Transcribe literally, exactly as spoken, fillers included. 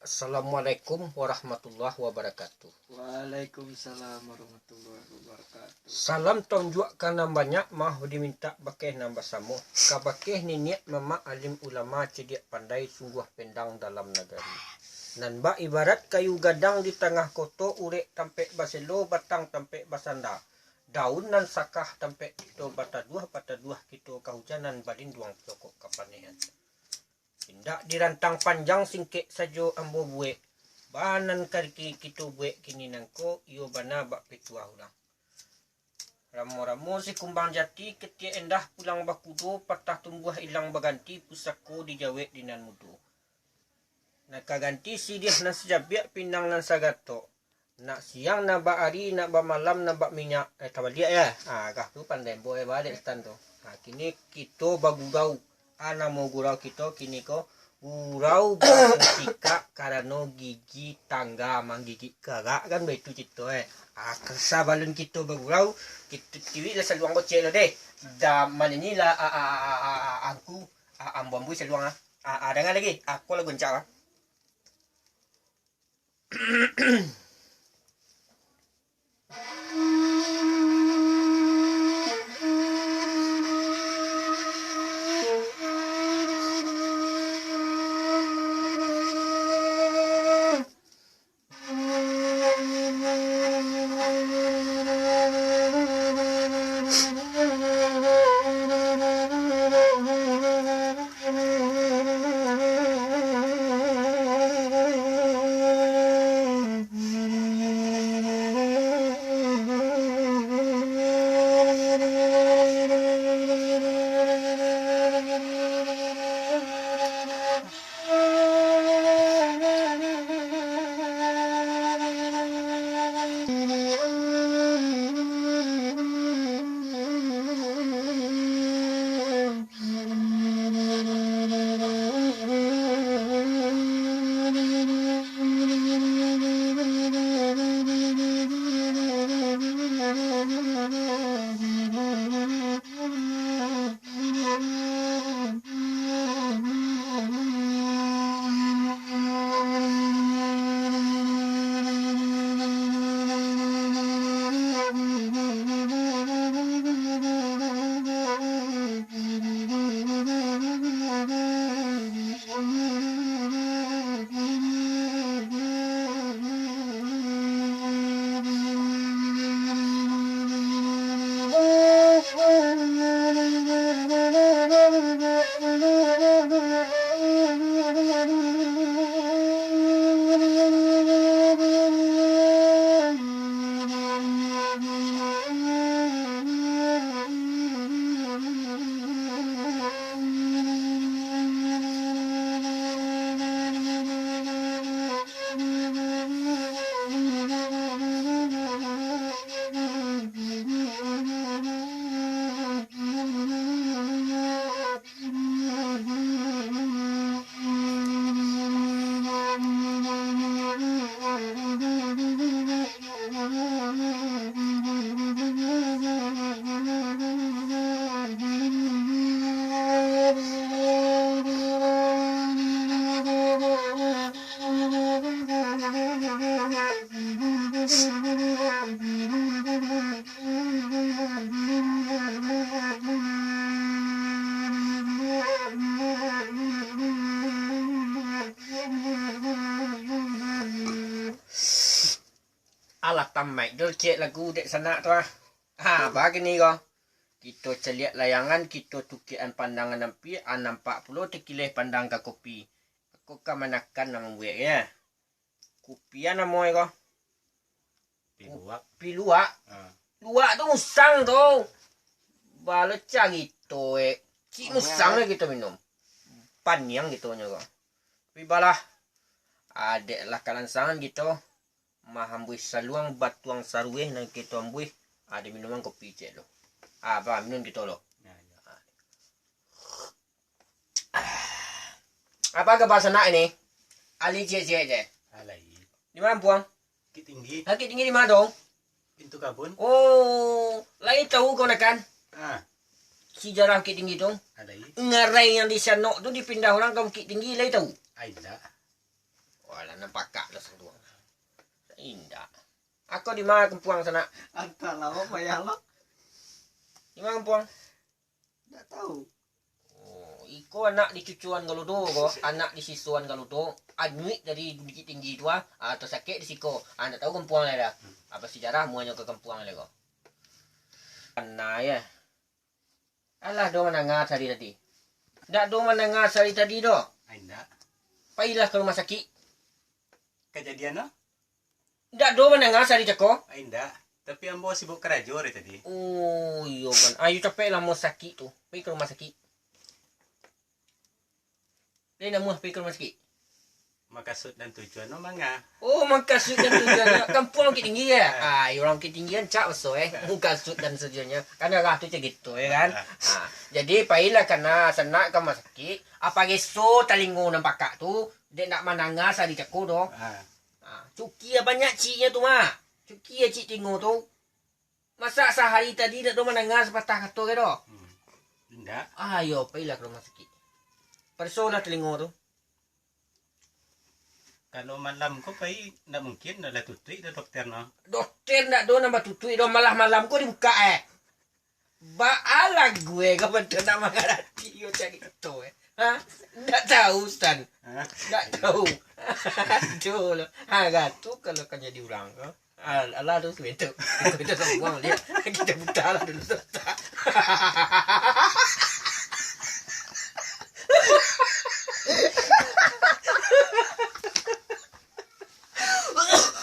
Assalamualaikum warahmatullahi wabarakatuh. Waalaikumsalam warahmatullahi wabarakatuh. Salam taunjuak ka nan banyak, maaf dimintak bakeh nan basamo, ka bakeh niniak mamak alim ulama cadiak pandai sungguah pendang dalam nagari. Nan bak ibarat kayu gadang di tangah koto, urek tampek baselo, batang tampek basanda. Daun nan sakah tampek kito bataduah, bataduah kito kahujanan, balinduang pokok kapanehan. Indak dirantang panjang, singkek sajo ambo buek. Ba nan ka kito buek kini nangko, iyo bana bak pituah urang. Ramo-ramo si kumbang jati, ketiak endah pulang bakudo, patah tumbuah ilang baganti, pusako dijawek di nan mudo. Nan ka ganti siriah nan sajabiak, pinang nan sagatok. Nak siang, nak ba-ari, nak bamalam, nak bak minyak. Eh, tabaliak, ya. Ah, agak tu pandai boh, eh, baliak setan tu. Ah, kini kito bagurau. Ah, namo gurau kito kini ko, gurau basikak karano gigi tangga manggigik karak kan, baitu cito, eh. Ah, sabalun kito bagurau, kito tiwik lah saluang kocek lo deh. Da, manyanyi lah, ah, ah, ah, ah, ah, angku, ah, ambo-ambo saluang, ah. Ah, ah, danga lagi. Ah, ko lagu ancak, ah. Alah, tamaik jo ciek lagu dek sanak tu, ah. Ha, bagini ko. Kito caliak layangan, kito tukiakan pandangan ampia, ah, nampak pulo takileh pandang ka kopi. Ko kamanakan nan mambuek, ya. Kupian namo e ko? Piluak. Piluak. Ha. Luak tu musang tu. Balo carito, eh. Cik musang lah kito minum. Paniang kito nyo ko. Tapi balah. Adek lah kalansangan kito. Mahambuih saluang batuang sarueh nan kito ambuih. Ado minuman kopi cek lo. Ah, ba, minum kito lo. Ya, ya. Apa kabar sanak ini? Ali ciek-ciek je. Alai. Di mana, Puang? Bukit Tinggi. Bukit Tinggi di mana, dong? Pintu Kabun. Oh, lai tahu kau nakan? Ah. Sejarah Bukit Tinggi tu? Alai. Ngarai yang di Sanok tu dipindah orang ke Bukit Tinggi, lai tahu? Ai, indak. Walah, Nan pakak lah santuang. Indak. Ako di ma kampuang sanak? Antahlah, payahlah. Di ma kampuang? Ndak tahu. Oh, iko anak di cucuan Galudo ko, anak di sisuan Galudo, anyuik dari Bukittinggi tu ah. Ah, tasakik di siko. Ah, ndak tahu kampuang lai dah. Apa sejarah muanyo ka kampuang lai ko. Kana ya. Alah do mandanga sari tadi. Ndak do mandanga sari tadi do. Ai, ndak. Pailah ka rumah sakik. Kajadian no? Ndak do mandanga sari cako. Ai, ndak. Tapi ambo sibuk karajo dari tadi. Oh, iyo kan. Ayo capeklah, mau sakik tu. Pai ka rumah sakik. Dari namuah pai ka rumah sakik. Makasud dan tujuan no manga. Oh, makasud dan tujuannya. Kampuang Bukittinggi ya? Ah, iyo, urang Bukittinggi kan cak baso eh. Makasud dan tujuannya. Kan arah tu cak gitu ya kan. Ah, jadi pailah kana sanak ka rumah sakik. Apa geso talingo nan pakak tu, dek nak mandanga sari cako do. Ah. Ah, cukia banyak ciknyo tu mah. Cukia cik tingo tu. Masa sahari tadi dak do mandanga sapatah kato ke do? Hmm. Indak. Ah, iyo, pailah ka rumah sakik. Paresolah talingo tu. Kalau malam ko pai, ndak mungkin lah tutuik doh dokter no. Dokter ndak do nan batutuik doh, malah malam ko dibukak eh. Baa lagu eh, kau betul nak mangarati yo cari kato eh. Ha? Ndak tahu, Stan. Ha? Ndak tahu. Aduh lah. Ha, gatu kalau kan jadi urang ko. Al-, alah tu, sebetul. Kita tak buang dia. Kita buta lah dulu.